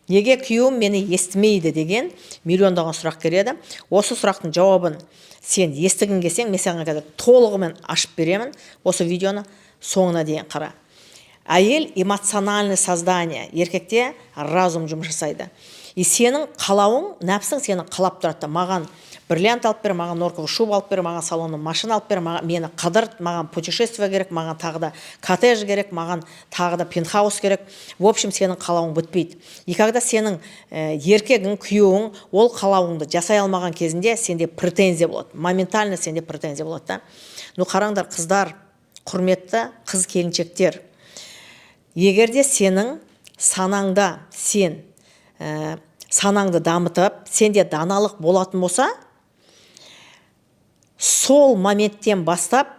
Неге күйеуім мені естімейді деген миллиондаған сұрақ келеді. Осы сұрақтың жауабын сен естігің келсең, мен саған қазір толығымен ашып беремін. Осы видеоны соңына дейін қара. Әйел — эмоциональный создание, еркекте разум жұмыс жасайды. И сенің қалауың, нәпсің сені қалап тұрады да: маған бриллиант алып бер, маған норковый шуба алып бер, маған салонный машина алып бер, маған, мені қыдырт, маған путешествие керек, маған тағы да коттедж керек, маған тағы да пентхаус керек. В общем, сенің қалауың бітпейді. И когда сенің еркегің, күйеуің ол қалауыңды жасай алмаған кезінде, сенде претензия болады, моментально сенде претензия болады да. Ну, қараңдар, қыздар, құрметті қыз келіншектер, егер де сенің санаңда, сен санаңды дамытып, сенде даналық болатын болса, сол моменттен бастап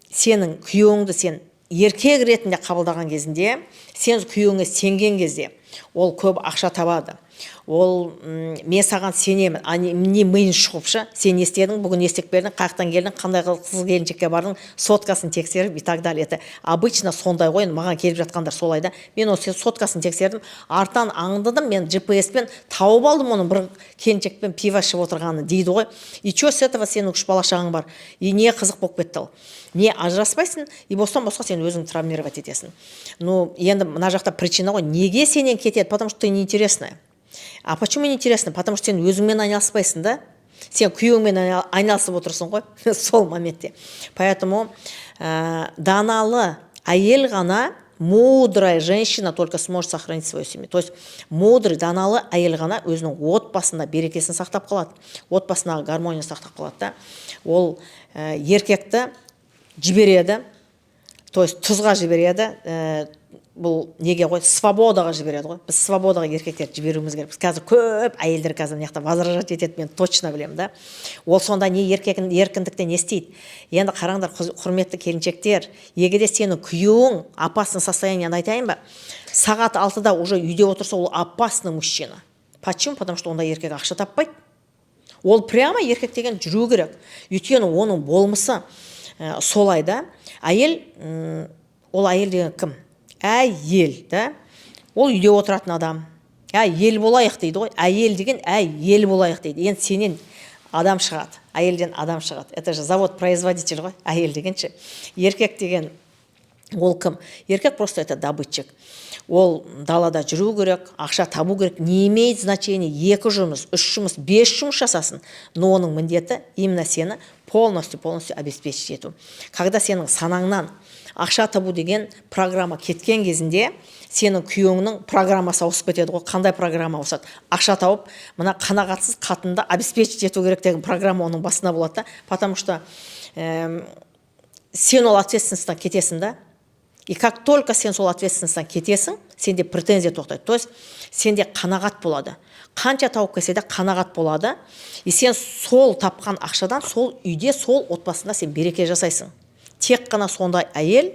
сенің күйеуіңді сен еркек ретінде қабылдаған кезінде, сен күйеуіңе сенген кезде, ол көп ақша табады, ол мен саған сенемін, а не миын шұқып шы, сен не істедің бүгін, не істеп бердің, қай жақтан келдің, қандай қыз келіншекке бардың, соткасын тексеріп и так далее. Это обычно сондай ғой енді, маған келіп жатқандар солай да. Мен осы соткасын тексердім, артынан аңдыдым, мен GPS-пен тауып алдым оның бір келіншекпен пиво ішіп отырғанын дейді ғой. И че с этого? Сенің үш бала шағаң бар, и не қызық болып кетті? Ол не, ажыраспайсың, и бостан босқа сен өзіңді травмировать етесің. Ну, енді мына жақта причина ғой, неге сенен кетеді? Потому что ты неинтересная. А почему неинтересно? Потому что сен өзіңмен айналыспайсың да, сен күйеуіңмен айналысып отырсың ғой сол моментте. Поэтому даналы әйел ғана, мудрая женщина только сможет сохранить свою семью. То есть мудрый, даналы әйел ғана өзінің отбасында берекесін сақтап қалады, отбасындағы гармонияны сақтап қалады да. Ол еркекті жібереді, то есть тұзға жібереді, бұл неге ғой, свободаға жібереді ғой. Біз свободаға еркектерді жіберуіміз керекпіз. Қазір көп әйелдер қазір мына жақта возражать етеді, мен точно білемін да. Ол сонда не, еркек еркіндікте не істейді? Енді қараңдар, құрметті келіншектер, егер де сенің күйеуің опасный состояниені, айтайын ба, сағат 6-да уже үйде отырса, ол опасный мужчина. Почему? Потому что ондай еркек ақша таппайды. Ол прямо еркек деген жүру керек, өйткені оның болмысы солай да. Әйел, ол әйел деген кім? Әйел да, ол үйде отыратын адам. Әйел болайық дейді ғой, әйел деген әйел болайық дейді. Енді сенен адам шығады, әйелден адам шығады. Это же завод производитель ғой әйел деген ше. Еркек деген ол кім? Еркек просто это добытчик. Ол далада жүру керек, ақша табу керек. Не имеет значения, екі жұмыс, үш жұмыс, бес жұмыс жасасын, но оның міндеті именно сені полностью обеспечить ету. Когда сенің санаңнан ақша табу деген программа кеткен кезінде, сенің күйеуіңнің программасы ауысып кетеді ғой. Қандай программа ауысады? Ақша тауып, мына қанағатсыз қатынды обеспечить ету керек деген программа оның басында болады да. Потому что сен ол ответственностьтан кетесің да. И как только сен сол ответственностьтан кетесің, сенде претензия тоқтайды, то есть сенде қанағат болады. Қанша тауып келсе де, қанағат болады. И сен сол тапқан ақшадан сол үйде, сол отбасында сен береке жасайсың. Тек қана сондай әйел,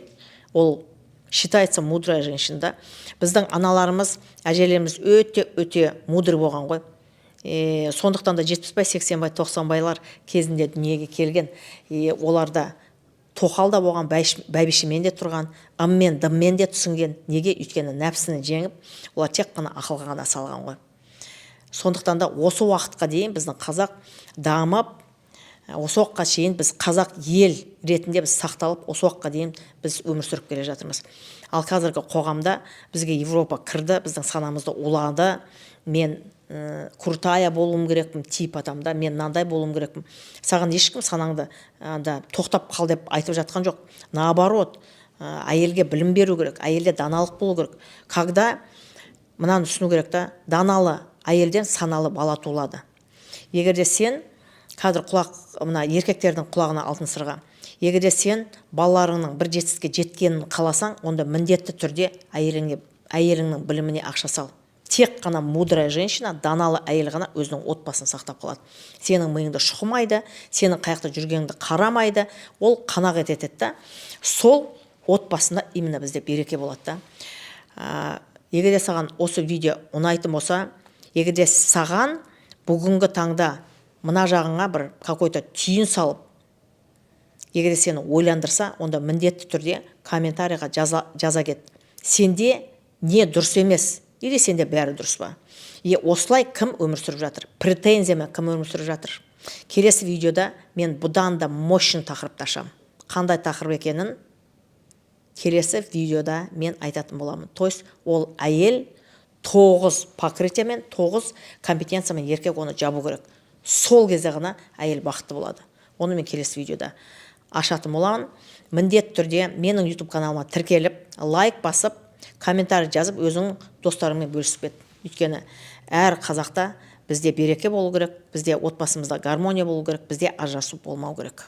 ол считается мудрая женщина да. Біздің аналарымыз, әжелеріміз өте өте мудрый болған ғой. Сондықтан да 70 бай, 80 бай, 90 байлар кезінде дүниеге келген. И оларда тоқал да болған, бәйбішемен де тұрған, ыммен дыммен де түсінген. Неге? Өйткені нәпсіні жеңіп, олар тек қана ақылға ғана салған ғой. Сондықтан да осы уақытқа дейін біздің қазақ дамып, осы уақытқа шейін біз қазақ ел ретінде біз сақталып, осы уақытқа дейін біз өмір сүріп келе жатырмыз. Ал қазіргі қоғамда бізге Европа кірді, біздің санамызды улады. Мен крутая болуым керекпін, типа там да, мен мынандай болуым керекпін. Саған ешкім санаңды да тоқтап қал деп айтып жатқан жоқ. Наоборот, әйелге білім беру керек, әйелде даналық болу керек. Когда мынаны түсіну керек та: даналы әйелден саналы бала туылады. Егер де сен қазір құлақ, мына еркектердің құлағына алтын сырға, егер де сен балаларыңның бір жетістікке жеткенін қаласаң, онда міндетті түрде әйеліңе, әйеліңнің біліміне ақша сал. Тек қана мудрая женщина, даналы әйел ғана өзінің отбасын сақтап қалады. Сенің миыңды шұқымайды, сенің қай жақта жүргеніңді қарамайды, ол қанағат етеді да. Сол отбасында именно бізде береке болады да. Егер де саған осы видео ұнайтын болса, егер де саған бүгінгі таңда мына жағыңа бір какой то түйін салып, егер де сені ойландырса, онда міндетті түрде комментарийға жаза кет. Сенде не дұрыс емес? Или сенде бәрі дұрыс па? И осылай кім өмір сүріп жатыр? Претензиямен кім өмір сүріп жатыр? Келесі видеода мен бұдан да мощный тақырыпты ашамын. Қандай тақырып екенін келесі видеода мен айтатын боламын. То есть ол әйел тоғыз покрытиямен, тоғыз компетенциямен, еркек оны жабу керек. Сол кезде ғана әйел бақытты болады. Оны мен келесі видеода ашатын боламын. Міндетті түрде менің YouTube каналыма тіркеліп, лайк басып, комментарий жазып, өзің достарыңмен бөлісіп кет. Өйткені әр қазақта, бізде береке болу керек, бізде отбасымызда гармония болу керек, бізде ажырасу болмау керек.